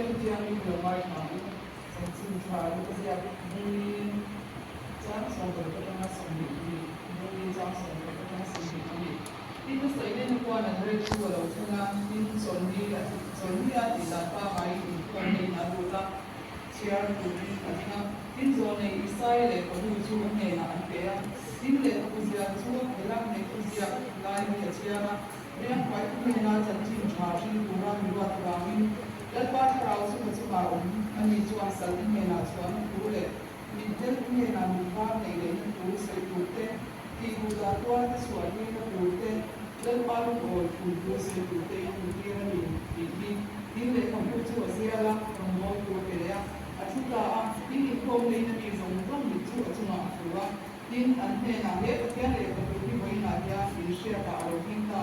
Pathian hi lo ngaithla ang u. Chanchin tha luka ziak bungin chang 16 atanga 22 bungin chang 16 atanga 22. Tin a sawi nena khuan an rel chu a lo thleng a, tin chawlhni a chawlhni a tih dan pangai inkhawmna in a lut a, chhiar turin a ding a. Tin zawlnei Isaia lehkhabu chu a hnenah an pe a, tin lehkhabu ziak chu a phelh a, lehkhabu ziak lai hi a chhiar a. Rianghuai te hnena chanchin tha hring tura mi ruat avangin Lalpa thlarau chu ka chungah a awm. Ani chuan salte hnenah chhuahna thu leh mitdel te hnenah mitvar neih lehna thu sawi tur te, tihduhdah tuarte chhuah luina tur te, Lalpa lungawi thun thu sawi tur te in mi tir a ni tih hi. Tin lehkhabu chu a zial a, rawngbawltu a pe leh a, a thu ta a, tin inkhawm leiin a mi zawng zawng mit chu a chungah a fu a. Tin, an hnenah, He Pathian lehkhabu hi vawiinah hian in hriatah a lo thleng ta,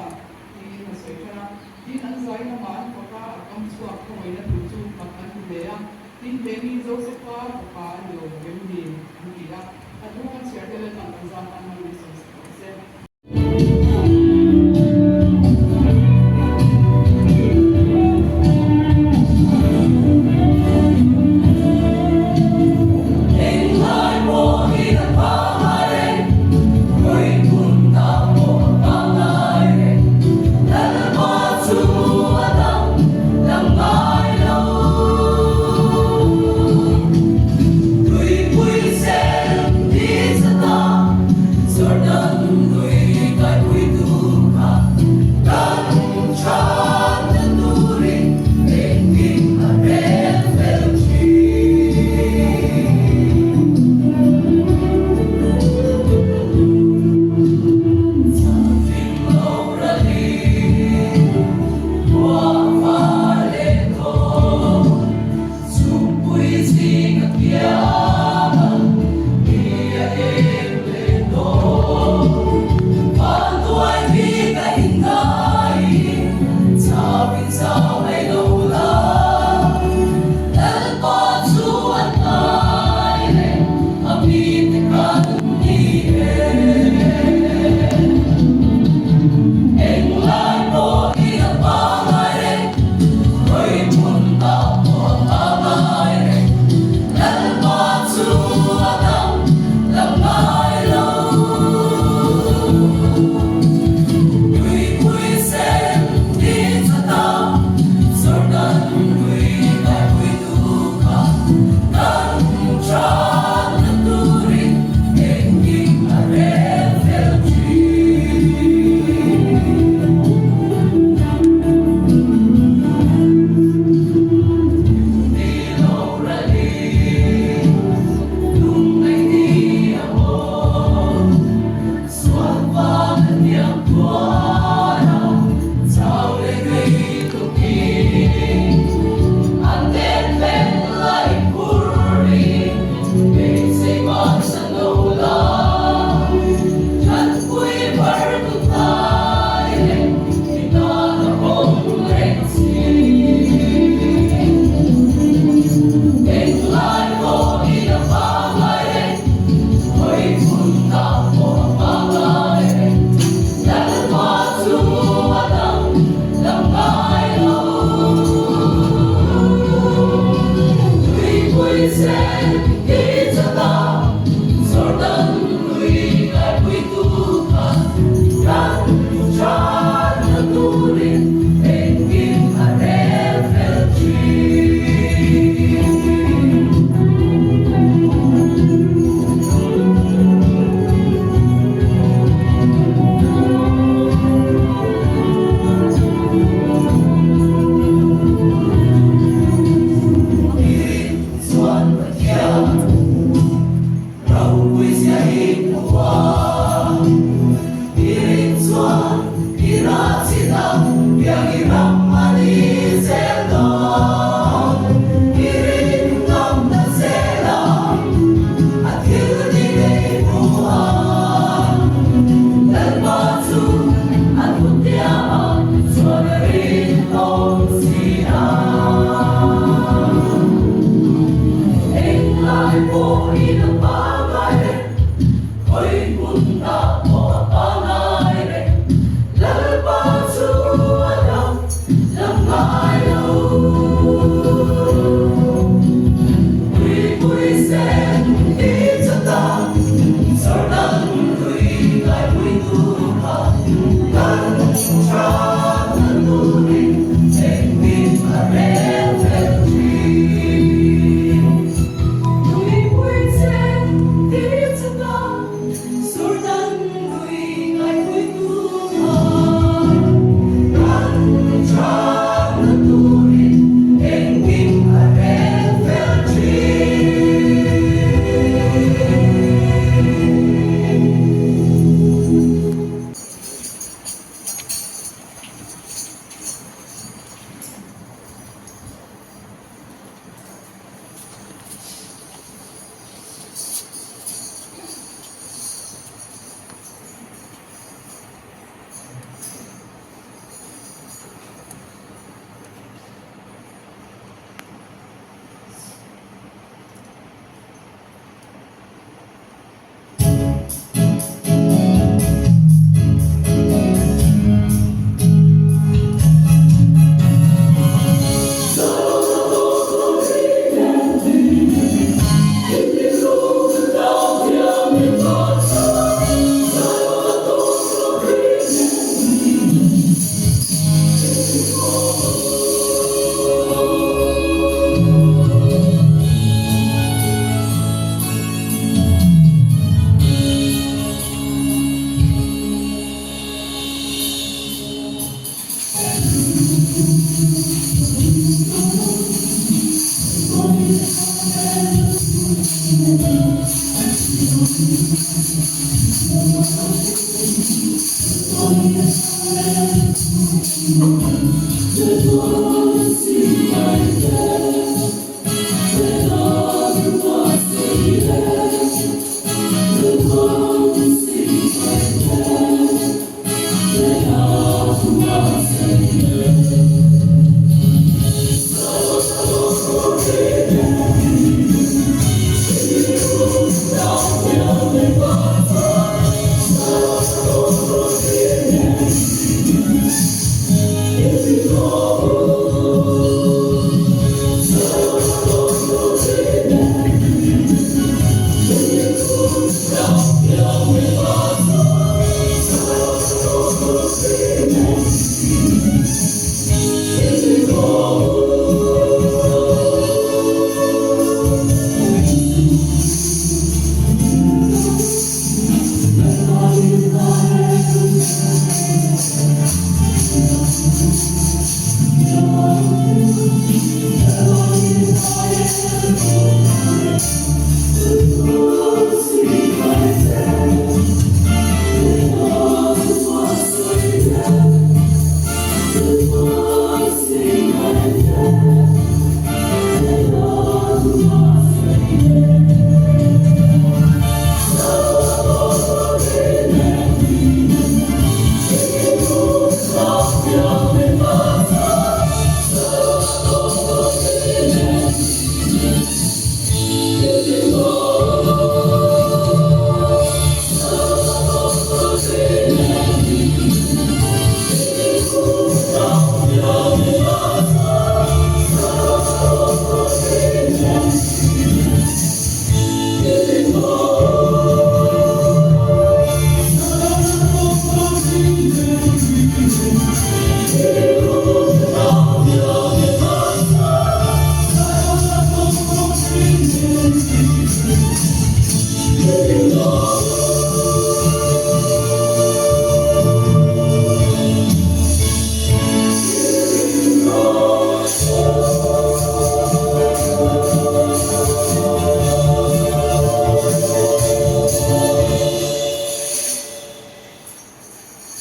tiin a sawi ṭan a. Tin, an zai lamah an fak a, a kam chhuak khawngawihna tur chu mak an ti hle a. Tin, he mi Josefa fapa a ni lo rem ni? an ti a. A thu kan chhiar te lalpan kan zat tan hmangin i sawi sak rawh se.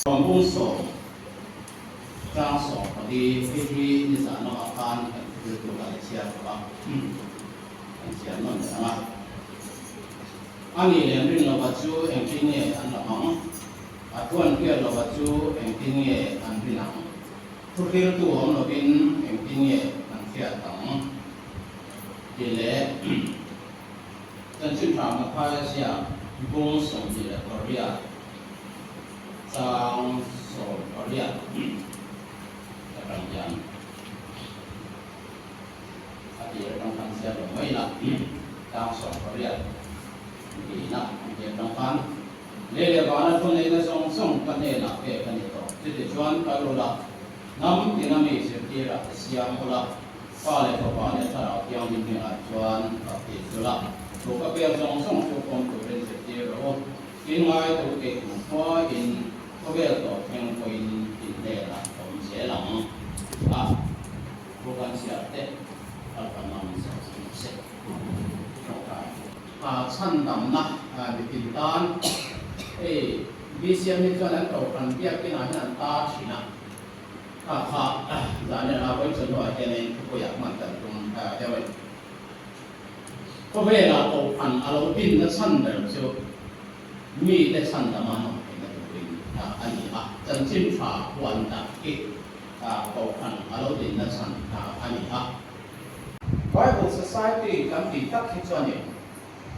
Bawng sawm, tlang 14 hei hi nizan lamah khan kan thil tur kan chhiar tawh a, kan chhiar nawn leh ang a. A nih leh rin lova chu engtin nge an la hmang? A thuan hriat lova chu engtin nge an rin ang? Thu hriltu awm lovin engtin nge an hriat ang? Tih leh Chanchin Tha Mathaia ziak bung 28 chang 18 atang hian a tir atang khan chhiar lo mai ila chang 18 tihna a tir atang khan lei leh vana thu neihna zawng zawng ka hnenah pek a ni tawh. Chutichuan kal ula hnam tina mi zirtirah te siam ula Pa leh Fapa leh Thlarau Thianghlim hnenah chuan ka phei chul a, thu ka pek zawng zawng chu pawm turin zirtir rawh u. Tin ngai tu kei kum khuain khawvel tawh thleng pawhin in hnenah ka awm zel ang a, thu kan chhiar te kalpang ang zawh chu se. Tawngtai. Chhandamna mitin tan hei BCM hi chuan an kohhran biakinah hian an tar thin a. Kha kha zan leh rau vawi chawhnuah hianin thupuiah hman kan tum deuh a ni. Khawvelah kohhran a lo dinna chhan ber chu mite chhandama an awm theihna turin a ni a, chanchin tha huan tak hi kohhran a lo dinna chhan a ni a. Bible Society kan tih tak hi chuanin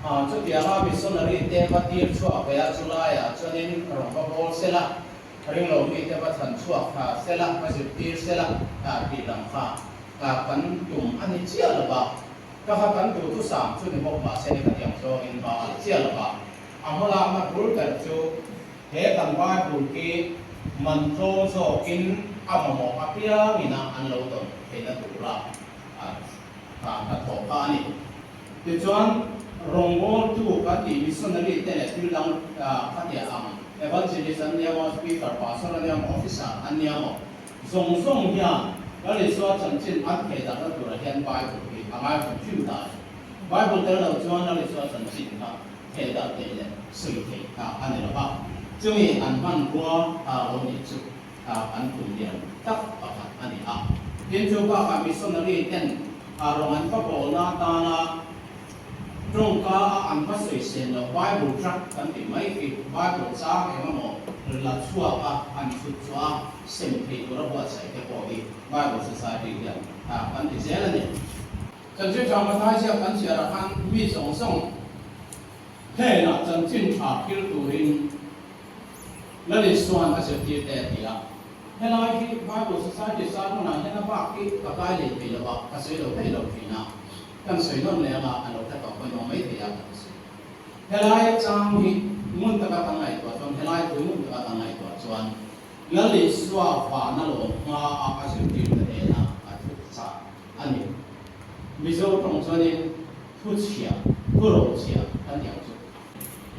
chutianga missionary te va tir chhuak ve a, chulaiah chuanin rawn va bawl sela, Ringlo mite va chhan chhuak tha sela, va zirtir sela tih lam kha kan tum a ni chiah lo va. Ka kha kan duhthusam chu ni bawk mahse ni khatiang zawngin hma a la chiah lo va. A hmalakna bul ber chu he kan Bible hi man tlawm zawkin a mamawh apiangin a an lo dawn theihna tura hnathawh kha a ni. Tichuan, rawngbawltu kan tih missionary te leh thil dang khatia ang evangelist an nia maw, speaker, pastor an nia maw, officer an nia maw, zawng zawng hian Lal Isua chanchin an thei darhna turah hian Bible hi a ngaihawm hrim ta a ni. Bible tel lo chuan Lal Isua chanchin kha theh dah theih leh sawi theih kha a ni lo va, chumi an hmanrua lo nih chu an tum lian tak pakhat a ni a. Tin, chu bakah missionary ten rawn an va bawlna atana tawngka a an va sawisel loh Bible tract kan tih mai khi Bible chang eng emaw la chhuak a an chhut chhuah a sem thei tura buatsaih te pawh hi Bible Society hian kan ti zel a ni. Chanchin tha hmathai ziak kan chhiarah khan mi zawng zawng hnenah chanchin tha thil turin Lal Isua'n a zirtir te a ti a. Helai hi Bible Society sermon-ah hian a bak hi ka kai leh thei lo a, ka sawi lo thei lo thin a, kan sawi nawn leh anga a lo hre tawh pawhin awm mai thei a ka ti si. Helai chang hi ngun taka kan ngaihtuah chuan, helai thu ngun taka kan ngaihtuah chuan Lal Isua vana lawm hmaa a zirtirte hnena a thut chah a ni. Mizo tawng chuanin thu chhia, thu ro chhia kan ti ang chu.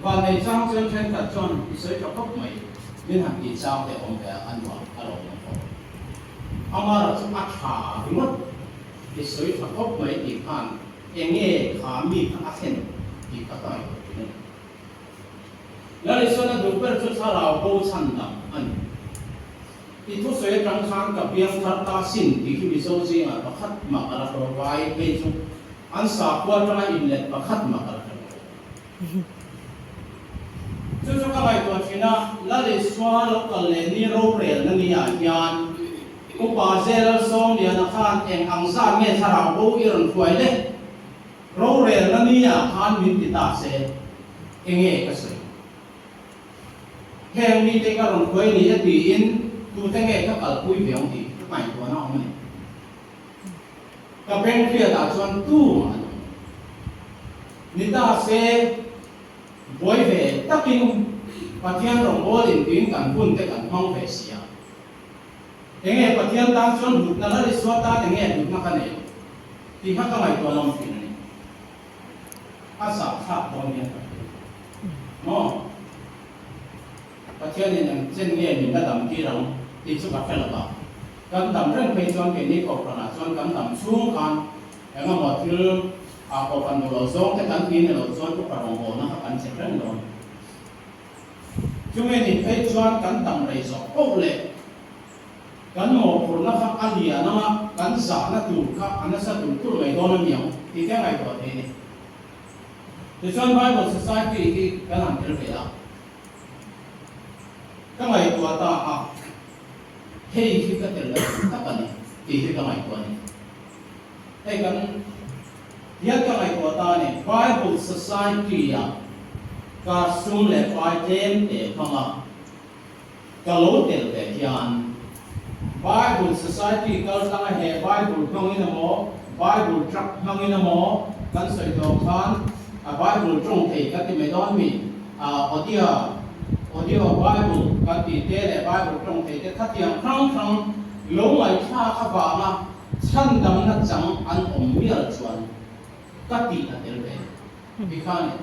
Vannei chang chuan thenkhat chuan i sawi tha khawp mai, min han tih chang te awm ve a, a nuam a lo awm khawp. Amara chu a tha ringawt, i sawi tha khawp mai tih khan eng nge kha mi kha a thlen tih kha ka ngaihtuah thin a ni. Lalisana duh ber chu thlarau bo chhan dam a ni. I thusawi atang khan ka piang thar ta sin tih hi Mizo zingah pakhat mah ka la hre vai phei chu an sakhua atanga inlet pakhat mah ka la hre lo. Chu chu ka ngaihtuah thin a, Lalisua lo kal leh ni rorelna ni ah hian Upa Zel Sawmliana khan eng ang zat nge thlarau bo i rawn hruai le? Rorelna ni ah khan min ti ta se, enge ka sawi? Heng mite ka rawn hruai ni e tiin tute nge ka kalpui ve ang tih ka ngaihtuahna awm a ni. Ka beng hriatah chuan tumah an awm lo. Ni ta se, buai ve takin Pathian rawngbâwl intiin kan hun te kan hmang ve si a. Enge Pathian tan chuan hlutna Lal Isua tan enge hlutna ka nei tih kha ka ngaihtuah lawm thin a ni. A zahthlak dawn hian ka hria. Maw? Pathianin eng chen nge min la dam tir ang tih chu ka hre lo va. Kan dam reng phei chuan keini kohhranah chuan kan dam chhung khan eng emaw thil ah kohhran duh lo zawng te kan ti ni lo chuan upa rawngbawlna kha kan che reng dawn. Chumi nih phei chuan kan dam rei zawh poh leh kan mawhphurhna kha a lian ang a, kan zahna tur kha a nasa tur tur mai dawn a ni ang tih te ngaihtuah thei a ni. Tichuan Bible Society hi kan han tel ve a, ka ngaihtuah ta a, hei hi ka tel la tur tak a ni tih hi ka ngaihtuah a ni. Hei kan hian ka ngaihtuah ta a ni, Bible Society-ah ka sum leh pai tlem te hmanga ka lo tel ve hian Bible Society kal tlanga he Bible hmangin emaw, Bible truck hmangin emaw kan sawi tawh khan a Bible tawng thei kan ti mai dawn mi? Audio, Audio Bible kan tih te leh Bible tawng thei te khatiang hrang hrang lo ngaihthlak avanga Chhandamna chang an awm mial chuan ka tih a tel ve ti kha a ni.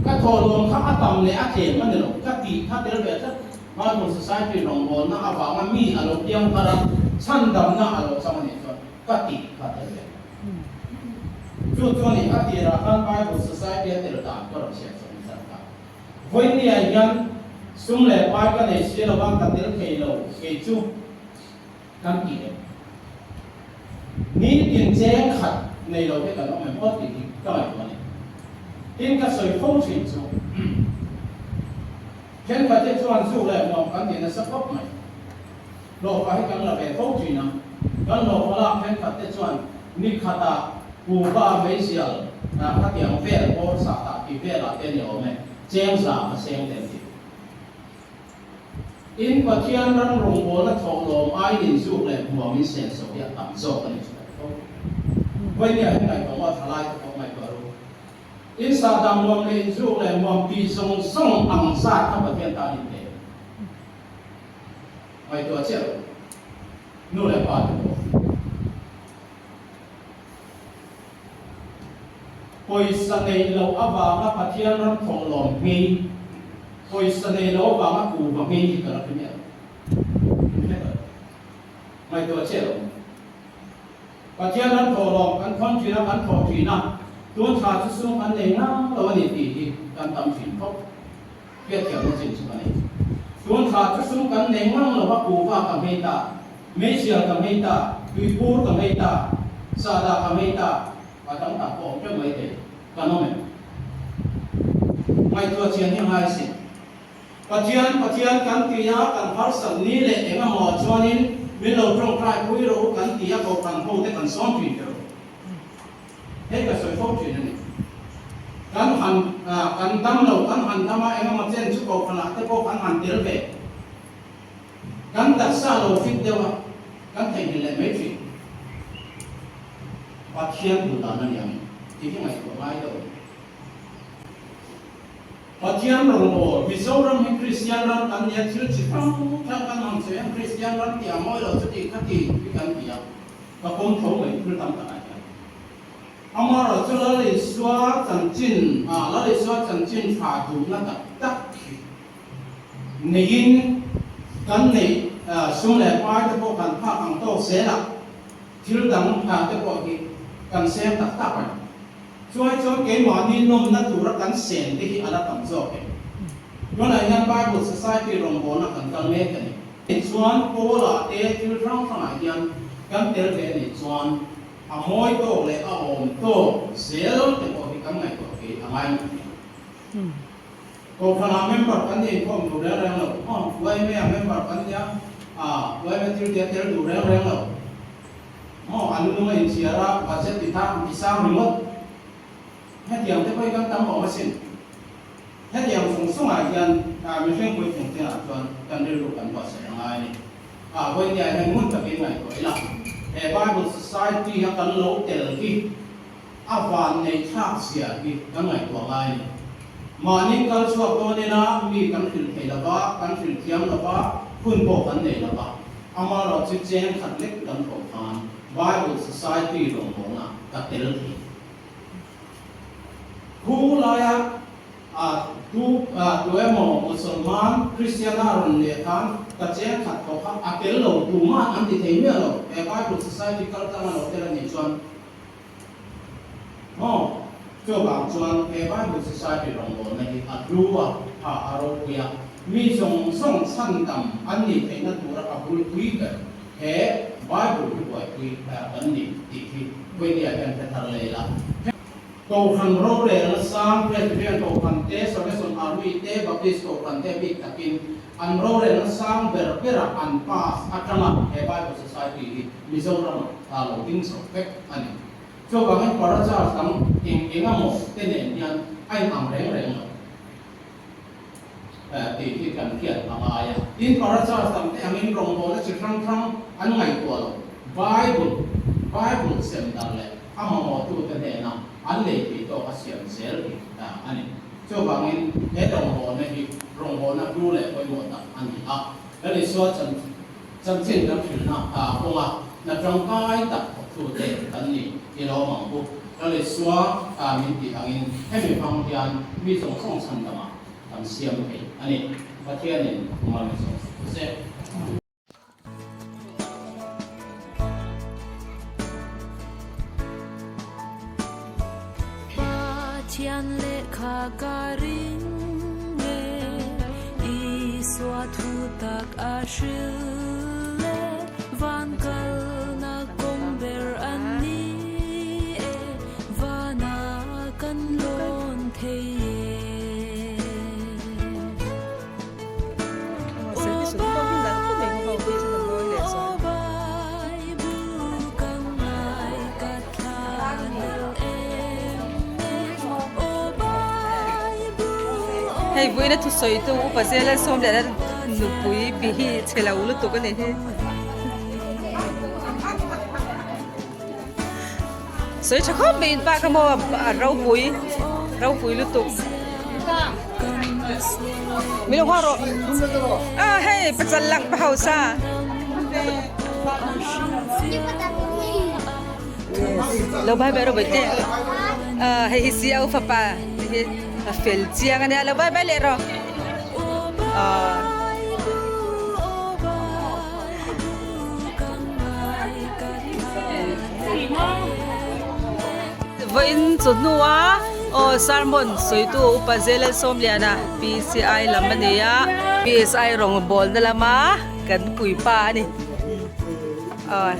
Ka thawhlawm kha a tam leh a tlem a ni lo, ka tih kha tel ve tlat. Bible Society rawngbawlna avanga mi a lo piang thar a, chhandamna a lo chang a nih chuan ka tih kha tel ve. Chu chuan i a tirah khan Bible Society a tel dan ka rawn chhiar chawp nasa ta. Vawinia hian sum leh pai ka nei si lo a, ka tel thei lo kei chu. Kan ti em? Nitin cheng khat nei lo te kan awm em aw tih hi ka ngaihtuah a ni. Tin ka sawi fo thin chu thenkhat te chuan zu leh nuam kan ti nasa khawp mai. Hlawhfa hi kan la ve fo thin a, kan hlawhfa lak thenkhat te chuan ni khatah kuhva meizial khatiang vel bawr sah tah tih velah te ni awm e, cheng za ka seng te an ti. Tin, Pathian ram rawngbawlna thawh lawm aiin inzuk leh hmuam in senso hi a tam zawk a ni chu kan tho. Vawinia hi ngaihtuah maw thalai te pawh ngaihtuah ru. In sahdam nuam leh inzuk leh hmuam tih zawng zawng ang zat kha Pathian tan in pe. Ngaihtuah chiah ru. Nu leh pa te pawh. Pawisa neih loh avanga Pathian ram thawh lawm hming, pawisa neih loh avanga kuhva hming hi ka la hre miah lo. Min hre tawh lo. Ngaihtuah chiah lo. Pathian ram thawh lawm kan. kan thawn thin a, kan thawh thin a, tun thla chu sum kan nei ngang lo a ni tih hi kan tam thin khawp. Hriatthiamna chin chu ka nei. Tun thla chu sum kan nei ngang lo a, kuhva ka hmei ta, meichhial ka hmei ta, tuiphur ka hmei ta, sahdah ka hmei ta, a tam tak pawh awm teuh mai thei. Kan awm em? Ngaihtuah chian hi a ngai sin. Pathian, Pathian kan ti a, kan harsat ni leh eng emaw chuanin min lo tawngtai pui rawh u kan ti a, kohhran ho te kan sawm thin kher. Hei ka sawi fo thin a ni. Kan han, kan dam lo, kan han dam a, eng emaw chen chu kohhranah te pawh kan han tel ve. Kan taksa lo fit deuh a, kan theihnghilh leh mai thin. Pathian duh dan a ni ang tih hi ngaihtuah ngai deuh a ni. Pathian rawngbâwl, Mizoram hi Kristian ram kan nia, thil chi hrang hrang kan ang che em, Kristian ram tih a mawi lo chuti kha ti hi kan ti a, ka pawm tho mai thil tam takah hian. Amaherawh chu Lal Isua chanchin, Lal Isua chanchin tha duhna tak tak hi neiin kan neih sum leh pai te pawh kan phak ang tawk zel a, thil dang te pawh hi kan seng tak tak a ni. Chuai chuan keimahni nawmna tura kan sen te hi a la tam zawk e. Tunah hian Bible Society rawngbawlna kan kal mek a ni. Tichuan Paula te thil hrang hrangah hian kan tel ve a nih chuan a mawi tawk leh a awm tawk zel te pawh hi kan ngaihtuah phei a ngai ngei ang. Kohhranah member kan ni inkhawm duh reng reng lo. Aw, YMA-ah member kan nia, YMA thil tia tel duh reng reng lo. Maw an lung a inchhiar a, budget ti thang ti sang ringawt. Hetiang te pawh hi kan tam awm asin. Hetiang sung sungah hian mihring puitling chinah chuan kan rilru kan buatsaih a ngai a ni. A vawinia hian ngun takin ngaihtuah ila, he Bible Society a kan lo tel hi a van neih thlak zia hi kan ngaihtuah ngai a ni. Mahni kal chhuak dawn ila mi kan hrilh thei lova, kan hrilh thiam lova, hun pawh kan nei lova. Amaherawh chu cheng khat lek kan thawh khan Bible Society rawngbawlna ka tel thei. Khu laia a tu tu emaw Musalman Kristiana rawn leh khan ka cheng khat thawh kha a tel lo tumah an ti thei miah lo. He Bible Society kal tlang a lo tel a nih chuan maw chuvang chuan he Bible Society rawngbawlna hi a hlu a, a ropui a. Mi zawng zawng chhan tam an nih theihna tura a bulpui ber he Bible hi buaipui kan ni tih hi Quenia hian hre thar leh ila. Kohhran rorelna sang Presbyterian Kohhran te, Salvation Army te, Baptist Kohhran te bik takin an rorelna sang ber berah an pass atanga he Bible Society hi Mizoramah a lo ding chho vek a ni. Chuvangin Parachurch dang eng eng emaw te nen hian a inang reng reng lo. Tih hi kan hriat a ngai a. Tin, Parachurch dangte angin rawngbawlna chi hrang hrang an ngaihtuah lo. Bible, Bible sem dan leh a mamawhtute hnena an lei theih tawk a siam zel hi a ni. Chuvangin, he rawngbawlna hi rawngbawlna hlu leh pawimawh tak a ni a. Lal Isua chanchin kan hrilhna kawnga hna tangkai tak thawktute kan ni i lo awm ang u. Lal Isua min tih angin hemi hmang hian mi zawng zawng chhan dangah kan siam thei a ni. Pathianin mal min sawm sak se. Pathian lehkha ka ring e, Isua thu tak a hril e, van kalna kawng ber an ni e, vana kan lawn thei e. Hei vawiin a thusawi tu upa zela sawm leh a nupui pi hi chhe lo lutuk a ni hi. Sawi tha khawp mai in pa kha maw a ropui ropui lutuk. Min lo nghak rawh. Ah hei pachal lang pa hausa. Lo bye bye rawh bawihteh. Ah hei hi si au fapa hi a fel chiang ania lo bye bye leh rawh. Ah. Vawiin chu hnua aw sermon sawitu Upa Zelalsawmliana PCI lam a ni a, PSI rawngbawlna lama kan puipa a ni. Aw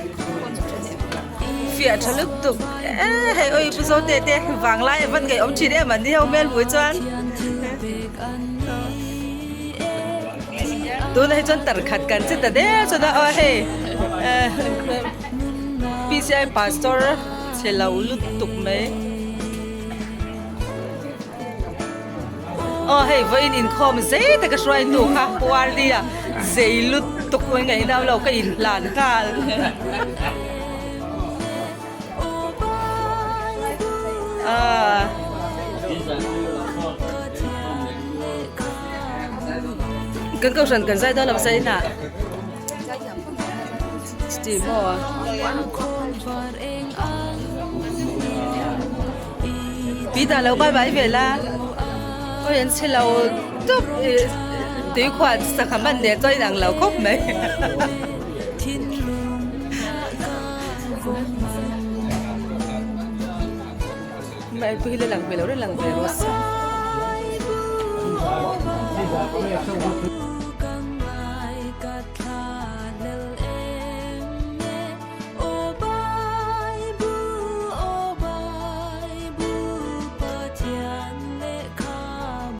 fiah tha lutuk e hei awi pu Zote te vanglai a van ngaihawm thin em an ni ho hmel hmuh chuan tunah hi chuan tarkhat kan che ta der chuan a aw hei PCI pastor chhe lo lutuk mai aw hei vawiin inkhawm zei taka hruaitu kha Pu Ardy-a zei lutuk mai ngaihna awm lo ka inhlan nghal. Kan kohhran kan zai dawn lo zai na chuti maw. Pi dah lo bye bye ve la awi an chhe lo tawp tuikhuah sangha man nen chuan inang lo khawp mai. Mai pui la lang ve lo reng lang ve rawh se.